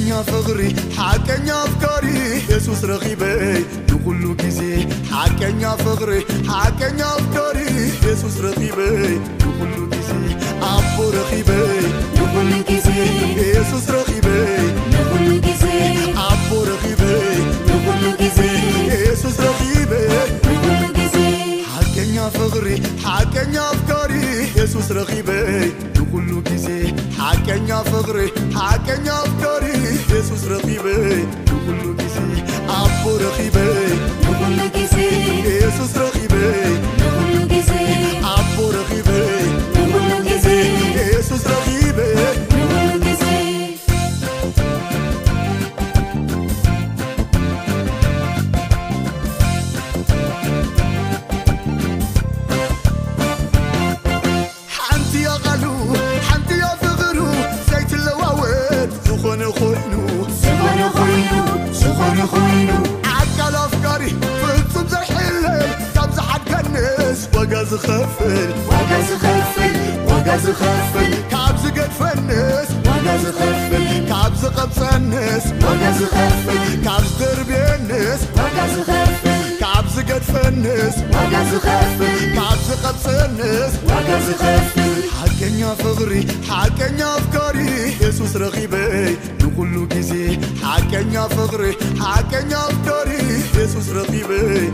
ሓቀኛ ፍቕሪ፣ ሓቀኛ ኣፍቃሪ የሱስ ረኺበይ ንኹሉ ግዜ። ሓቀኛ ፍቕሪ፣ ሓቀኛ ኣፍቃሪ የሱስ ረኺበይ ንኹሉ ግዜ። ኣቦ ረኺበይ ንኹሉ ግዜ። የሱስ ረኺበይ ንኹሉ ግዜ። ኣቦ ረኺበይ ንኹሉ ግዜ። የሱስ ረኺበይ ንኹሉ ግዜ። ሓቀኛ ፍቕሪ፣ ሓቀኛ ኣፍቃሪ የሱስ ረኺበይ ንኹሉ ግዜ። ሓቀኛ ፍቕሪ፣ ሓቀኛ ኣፍቃሪ የሱስ ረኺበይ ንኹሉ ግዜ። ኣቦ ረኺበይ ንኹሉ ግዜ። የሱስ ረኺበይ ንኹሉ ግዜ። ኣቦ ረኺበይ ንኹሉ ግዜ። የሱስ ረኺበይ ንኹሉ ግዜ። ሓንቲ እያ ቃሉ፣ ሓንቲ እያ ፍቕሩ፣ ዘይትለዋወጥ ዝኾነ ኮይኑ። ዝኾነ ኮይኑ፣ ዝኾነ ኮይኑ። ኣካል ኣፍቃሪ ፍጹም ዘይሕለል፣ ካብ ዝሓድገንስ ዋጋ ዝኸፍል። ዋጋ ዝኸፍል፣ ዋጋ ዝኸፍል። ካብ ዝገድፈንስ ዋጋ ዝኸፍል። ካብ ዝቐብጸንስ ዋጋ ዝኸፍል። ካብ ዝደርብየንስ ዋጋ ዝኸፍል። ካብ ዝገድፈንስ ዋጋ ዝኸፍል። ካብ ዝቐብጸንስ ዋጋ ዝኸፍል። ሓቀኛ ፍቕሪ፣ ሓቀኛ ኣፍቃሪ የሱስ ረኺበይ ንኹሉ ግዜ። ሓቀኛ ፍቕሪ፣ ሓቀኛ ኣፍቃሪ የሱስ ረኺበይ